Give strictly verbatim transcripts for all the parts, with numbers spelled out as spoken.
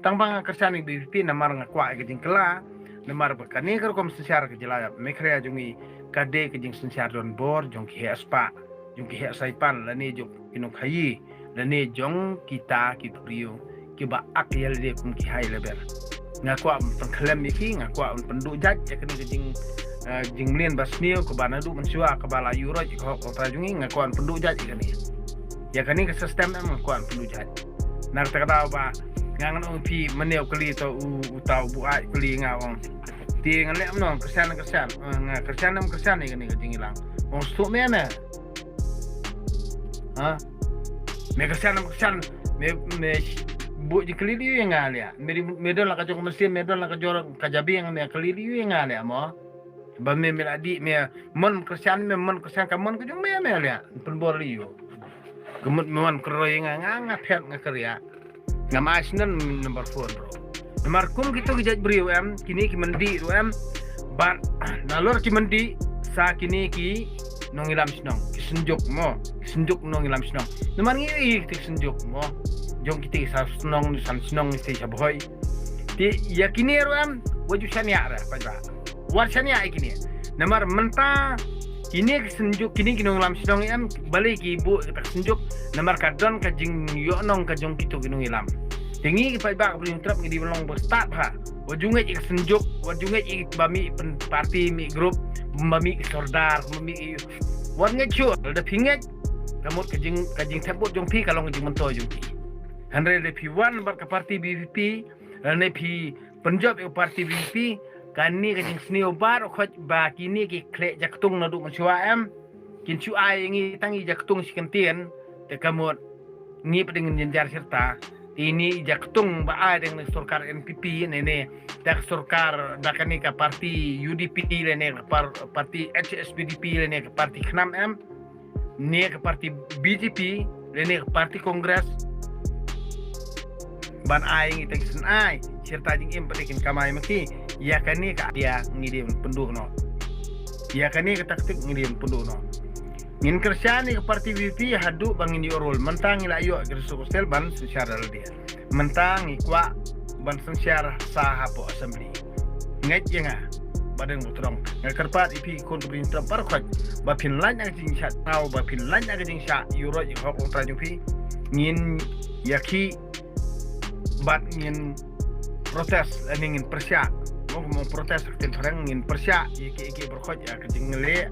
Tang ba nga kyrshan ïa ka VPP namar nga kwah ïa ka jingkylla, namar ba kane ka rukom synshar ka jylla Meghalaya jong ngi ka dei ka jingsynshar donbor jong ki heh spah, jong ki heh saipan lane jong ki nongkhaïi lane jong kita ki briew kiba ak ïa lade kum ki high level. Nga kwah ban pynkhlem ïa ki, nga kwah ban pynduh jait ïa kane ka jing, eh, jingmlien ba sniew kaba naduh mynshuwa kaba la ïuh roit ïa ka hok ka trai jong ngi, nga kwah ban pynduh jait ïa kane. Ïa kane ka system em nga kwah ban pynduh jait. Na kata ka daw ba nga ngan ong phi mane u kylli to u, uta u buaid u kylli nga ong. Te nga leh kumno, kyrshan kyrshan, eh, nga kyrshan em kyrshan ïa kane ka jingïalang. Ong stuk me ne. Ha? Me kyrshan em kyrshan, me, me buh jingkylli ïa nga leh. Me, me don la ka jong ka mynsiem, me don la ka jong ka jabieng, me kylli ïa nga leh mo. Ba me, me la dih me mon kyrshan, me mon kyrshan ka mon ka jong me, me leh. Pynbor ïa u. Ka mut me wan kyroi nga, nga, nga phet nga kyrïa. Ngam ai snem number four bro. Namar kum kito ki jait briew em, kine ki myndi ruh em. Bad nalor ki myndi sa kine ki nongïalam shnong, ki synjuk mo, ki synjuk nongïalam shnong. Namar ngi ïohi kito ki synjuk mo. Jong kito ki san shnong, san shnong kito ki sha Bhoi. Te ïa kine ruh em, wat ju shaniah ruh, paidbah. Wat shaniah ïa kine. Namar mynta kine ki synjuk, kine ki nongïalam shnong em, balei ki buh kata ka synjuk, namar ka don ka jingïohnong ka jong kito ki nongïalam. Te ngi ki paidbah ka Bri Hynñiewtrep ngi dei ban long ba stad bha. Wat ju ngeit ïa ka synjuk, wat ju ngeit ïa ba mih pyn-, party, mih group, ba mih sordar, ba mih, wat ngeit shuh, lada phi ngeit, ka mut ka jing, ka jingthep vote jong phi ka long ka jingmyntoi jong phi. Hynrei lada phi wan bad ka party VPP, lane phi pynjop ïa ka party VPP, kane ka jingsniew baroh khoit ba kine ki khleh jaktung naduh mynshuwa em. Kin shu ai ïa ngi tang i jaktung shi kyntien, te ka mut ngi pat ngin jynjar shirta. Te ine i jaktung ba ai dang na sorkar NPP ne ne, da ka sorkar da kane ka party UDP lane ka par-, party HSPDP lane ka party KHNAM em. Ne ka party BJP lane ka party Congress. Ban ai ngi tang syn ai shirta jingim pat kin kamai ma ki. Ïa kane ka ïa ngi dei pynduh noh. Ïa kane ka taktik ngi dei pynduh noh. Ngin kyrshan ïa ka party VPP haduh ba ngin ïoh rule. Mynta ngi la ïoh ka resource cell ban synshar da lade. Mynta ngi kwah ban synshar sa hapoh assembly. Ngeit ïa nga. Ba dang butrong. Nga kyrpad ïa phi khun ka Bri Hynñiewtrep baroh khoit. Ba phin lait na ka jingshah thaw, ba phin lait na ka jingshah ïuh roit ïa ka hok longtrai jong phi. Ngin ïakhih bad ngin protest, lane ngin pyrshah. Mo, mo protest ka ktien phareng, ngin pyrshah ïa ki, ïa ki baroh khoit ïa ka jingleh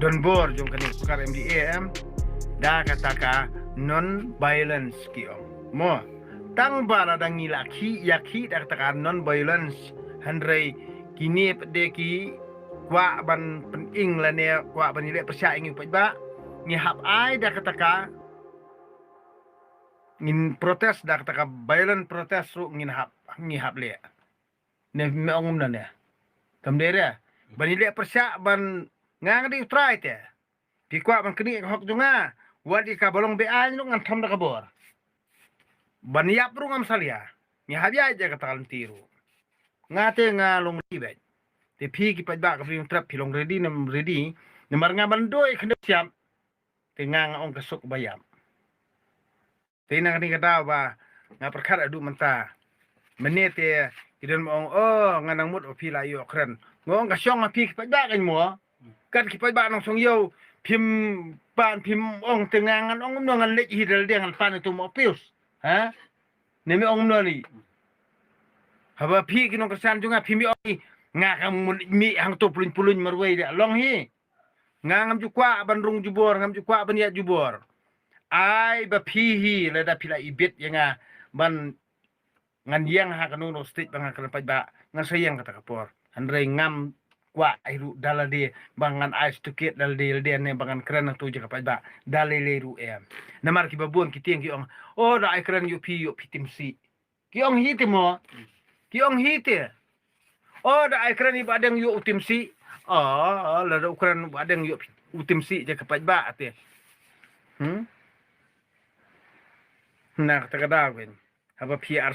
donbor jong kane ka sorkar MDA em. Da kata ka non violence ki ong. Mo, tang ba lada ngi la khih, ïakhih da kata ka non violence, hynrei kine pat de ki kwah ban pyning lane kwah ban ïaleh pyrshah ïa ngi paidbah. Ngi hap ai da kata ka, ngin protest da kata ka violent protest ruh ngin hap, ngi hap leh. Ne me ong kumno ne? Kam dei re ban ïaleh pyrshah ban, nga nga dei u trai te. Phi kwah ban knieh ka hok jong nga, wat ïa kaba long be-aiñ ruh ngan thom da ka bor. Ban ïap ruh ngam salia. Ngi hap ïaid ïa kata ka lynti ruh. Nga te nga long ready beit. Te phi ki paidbah ka Bri Hynñiewtrep phi long ready ne em ready? Namar nga ban duh ïa ka khyndew shyiap, te nga nga ong ka suk ba ïap. Te na kane ka daw ba nga pyrkhat haduh mynta. Mynne te ki don ba ong, oh, nga nang mut ba phi la ïoh kren. Nga ong ka shong ha phi ki paidbah kein mo. Kat ki paidbah nongshong ïew, phim pan phim ong te nga ngan ong kumno, ngan leit hi da lade ngan pan ïa uto u mohpius. Ha? Ne me ong kumno li? Haba phi ki nongkyrshan jong nga phim ïoh hi, nga kam mih hangto pylluiñ pylluiñ marwei de long hi. Nga ngam ju kwah ban rung jubor, ngam ju kwah ban ïaid jubor. Ai ba phi hi, lada phi la ibit ïa nga ban ngan ïeng ha kano kano stage ba ngan kren paidbah, ngan sa ïeng kata ka por. Hynrei ngam kwah ai ruh da lade ba ngan ai stukit da lade lade ne ba ngan kren hangto jaka paidbah da lei lei ruh em. Namar kiba bun ki tieng ki ong, oh, da ai kren ïoh phi, ïoh phi tim sih. Ki ong hi te mo. Ki ong hi te. Oh, da ai kren i Bahdeng ïoh u tim sih. Oh, lada u kren Bahdeng ïoh u tim sih jaka paidbah te. Hmm? Na kata ka daw kein. Haba phi ar